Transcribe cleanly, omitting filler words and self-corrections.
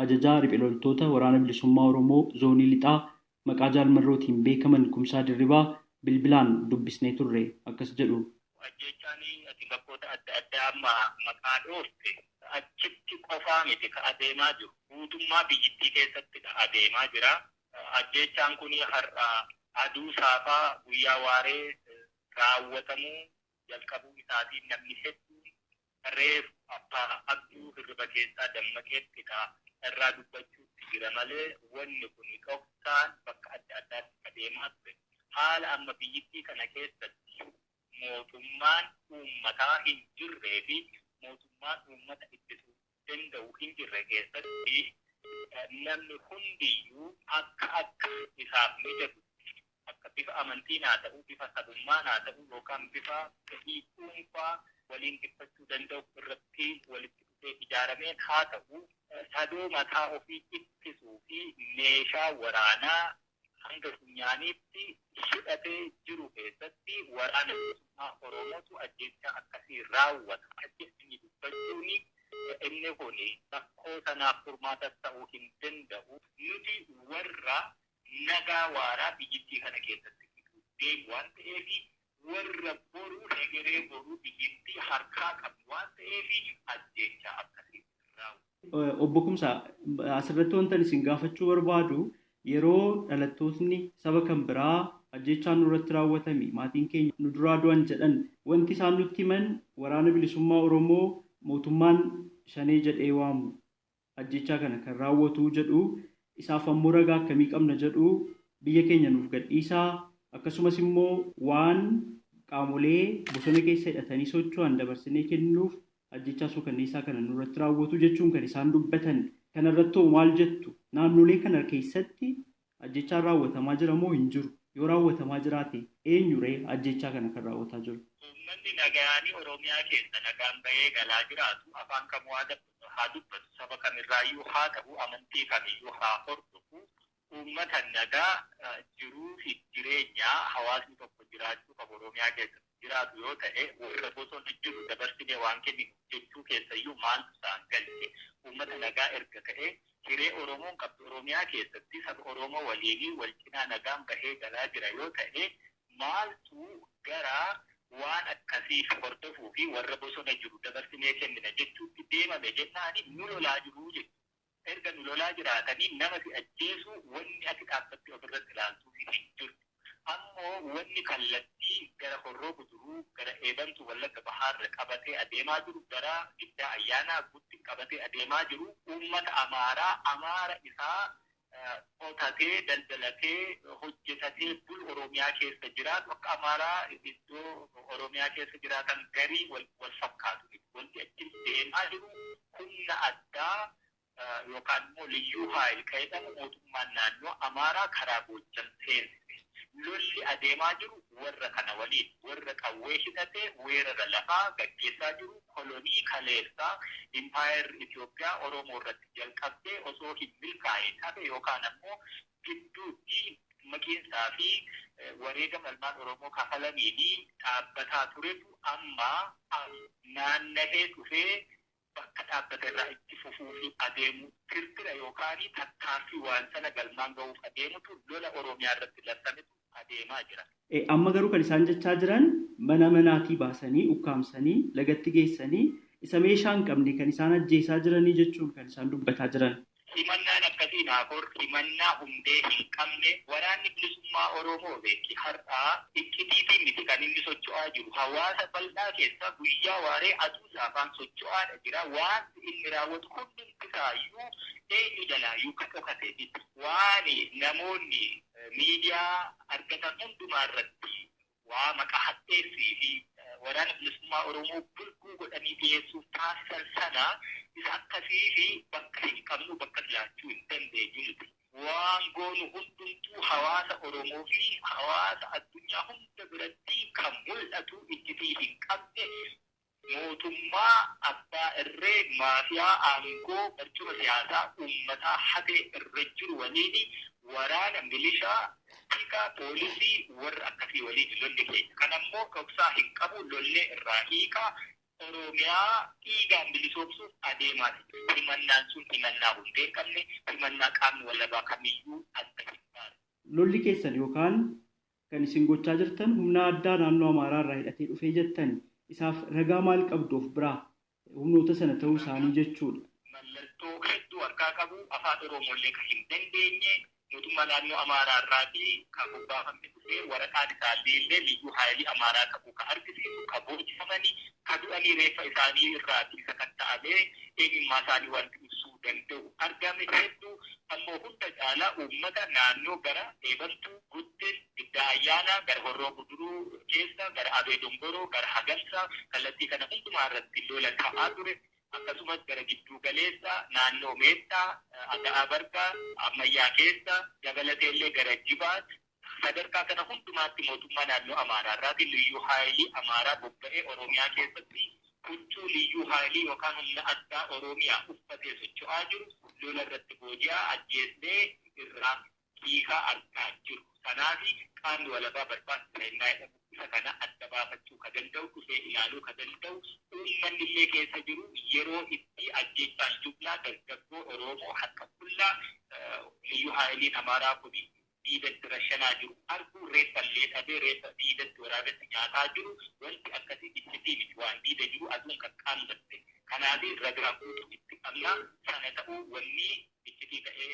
Ajajaa riphee loltoota Waraana Bilisummaa Oromoo Zoonii Lixaa maqaa Jaalmarrootiin beekaman Kumsaa Dirribaa bilbilaan dubbisnee turre akkas jedhu. Ajjechaan ati bakkoota adda addaa amma maqaa dhoofte achitti qofaa miti ka adeemaa jiru. Guutummaa biyyittii keessatti adeemaa jira. Ajjechaan kun har'a aduu saafaa guyyaa waaree raawwatamuu jalqabuu isaatiin namni hedduun reef abbaa abduu hirriba keessaa dammaqeetti irraa dubbachuutti jira malee wanni kun dhoksaan bakka adda addaatti adeemaa ture. Haala amma biyyittii kana keessatti mootummaan uummataa hin jirree fi mootummaan uummata ittisuu danda'u hin jirre keessatti namni hundiyyuu akka akka isaaf mijatu akka bifa amantiin haa ta'u, bifa sabummaan haa ta'u yookaan bifa fedhii dhuunfaa waliin dhiphachuu danda'u irratti walitti dhufee ijaarameen haa ta'u, sadoo mataa ofii ittisuu fi meeshaa waraanaa hanga funyaaniitti hidhatee jiru keessatti waraana bilisummaa Oromootu ajjeechaa akkasii raawwata. Ajjeesni dubbachuun inni kun rakkoo sanaaf furmaata ta'uu hin danda'u. Nuti warra nagaa waaraa biyyittii kana keessatti fiduu deemu waan ta'eef warra boruu hegeree boruu biyyittii harkaa qabu waan ta'eef ajjeechaa akkasii raawwata. Obbo Kumsaa, asirratti wanta isin gaafachuu barbaadu yeroo dhalattootni saba kan biraa ajjechaan nurratti raawwatame maatiin keenya nu duraa du'an jedhan wanti isaan nutti himan waraana bilisummaa Oromoo mootummaan shanee jedhee waamu ajjechaa kana kan raawwatu jedhu isaaf ammoo ragaa akkamii qabna jedhu biyya keenya nuuf gadhiisaa akkasumas immoo waan qaamolee bosona keessa hidhatanii socho'an dabarsinee kennuuf ajjechaa suukanneessaa kana nurratti raawwatu jechuun kan isaan dubbatan. Kanarratti maal jettu? Naannolee kana keessatti ajjechaan raawwatamaa jira moo hin jiru? Yoo raawwatamaa jiraate eenyuree ajjechaa kana kan raawwataa jiru? Uummanni nagaanii Oromiyaa keessa nagaan bahee galaa jiraatu afaan kamuu haa dubbatu, saba kamirraayyuu haa ta'u, amantii kamiyyuu haa hordofu. Uummata nagaa jiruu fi jireenyaa hawaasni tokko jiraachuu qabu Oromiyaa keessatti jiraatu yoo ta'e warra bosona jiru dabarsinee waan kenninu jechuu keessayyuu maaltu isaan galche? Uummata nagaa erga ta'e hiree Oromoon qabdu Oromiyaa keessatti saba Oromoo waliinii wal cinaa nagaan bahee galaa jira yoo ta'e maaltu gara waan akkasii hordofuu fi warra bosona jiru dabarsinee kennina jechuutti deemame jennaani nu lolaa jiruu jechuudha. Erga nu lolaa jiraatanii nama si ajjeesu wanni ati dhaabbattee ofirratti ilaaltuu hin jirtu. Ammoo wanni kallattii gara Horroo Guduruu, gara Eebantuu Wallagga Bahaarra qabatee adeemaa jiru, gara Giddaa Ayyaanaa Guutti qabatee adeemaa jiru, uummata Amaaraa, Amaara isaa qotatee, daldalatee, hojjetatee bul Oromiyaa keessa jiraatu akka Amaaraa iddoo Oromiyaa keessa jiraatan garii wal fakkaatu. Wanti achi deemaa jiru humna addaa yookaan immoo liyyuu haayil kan jedhamu mootummaan naannoo Amaaraa karaa Goojjam seensise. Lolli adeemaa jiru warra kana waliin warra qawwee hidhatee weerara lafaa gaggeessaa jiru kolonii kaleessaa impaayar Itoophiyaa Oromoo irratti jalqabdee osoo hin milkaa'in hafe yookaan ammoo gidduutti maqiinsaa fi wareegama ilmaan Oromoo kafalaniin dhaabbataa turetu amma naanna'ee dhufee bakka dhaabbate irraa itti fufuu fi adeemu tirtira yookaan tattaaffii waan sana galmaan ga'uuf adeemutu lola Oromiyaa irratti labsametu adeemaa jira. Amma garuu kan isaan jechaa jiran mana manaatii baasanii ukkaamsanii lagatti geessanii isa meeshaa hin qabne kan isaan ajjeesaa jiranii jechuun kan isaan dubbataa jiran. Himannaan akkasii naafor himannaa hundee hin qabne waraanni bilisummaa Oromoo beeki har'aa iccitiitiin miti kan inni socho'aa jiru. Hawaasa bal'aa keessa guyyaa waaree aduu saafaan socho'aadha jira. Wanti inni raawwatu hundumti isaayyuu eenyu jalaayyuu kan dhokate miti. Waan namoonni miidiyaa argatan hundumaa irratti waa maqaa hadheessii fi waraana bilisummaa Oromoo bulguu godhanii dhiyeessuuf taasisan sana isa akkasii fi bakka hin qabnu bakka jiraachuu hin dandeenyu nuti. Waan goonu hundumtuu hawaasa Oromoo fi hawaasa addunyaa hunda biratti kan mul'atu iccitii hin qabne mootummaa abbaa irree maafiyaa aangoo barcuma siyaasaa uummataa hatee irra jiru waliin waraana milishaa tika poolisii warra akkasii waliin lolli keenya. Kanammoo dhoksaa hin qabu lollee irraa hiikaa Oromiyaa dhiigaan bilisoomsuuf adeemaa jiru. Himannaan sun himannaa hundee hin qabne, himannaa qaamni walabaa kamiyyuu adda hin baane. Lolli keessan yookaan kan isin gochaa jirtan humna addaa naannoo Amaaraa irraa hidhatee dhufee jettan isaaf ragaa maal qabdu of biraa humnoota sana ta'uu isaanii jechuudha. Mallattoo hedduu harkaa qabu, afaan Oromollee kan hin dandeenye, mootummaa naannoo Amaaraa irraatii kan bobbaafamne dhufee waraqaan isaallee illee liyyuu haayilii Amaaraa qabu kan argisiisu, kan boojifamanii, kan du'anii reeffa isaanii irraatii sakatta'amee eenyummaa isaanii wanti ibsuu danda'u argame hedduu. Ammoo hunda caalaa uummata naannoo gara Eebantuu, Guttin, Giddaa Ayyaanaa, gara Horroo Guduruu keessa, gara Abee Dongoroo, gara Hagamsaa kallattii kana hundumaa irratti lola ta'aa ture. Akkasumas gara gidduu galeessa naannoo Meettaa, Aga'aa Bargaa, Ammayyaa keessa dabalatee illee gara Jibaat sadarkaa kana hundumaatti mootummaa naannoo Amaaraa irraatii liyyuu haayilii Amaaraa bobba'ee Oromiyaa keessatti huccuu liyyuu haayilii yookaan humna addaa Oromiyaa uffatee socho'aa jiru lola irratti booji'aa ajjeesnee irraa hiikaa argaa jiru. Kanaaf qaamni walabaa barbaachisaa innaa jedhamu isa kana adda baafachuu ka danda'u, dhufee ilaaluu ka danda'u, uummanni illee keessa jiru yeroo itti ajjeechaan jublaa dargaggoo Oromoo harka qullaa liyyuu haayiliin Amaaraa kun dhiigatti rashanaa jiru arguu, reeffa illee dhabee reeffa dhiigatti waraabatti nyaataa jiru, wanti akkasii iccitii miti, waan dhiiga jiru aduun kan qaammatte. Kanaaf ragaa guutuu itti qabna sana ta'uu wanni iccitii ta'ee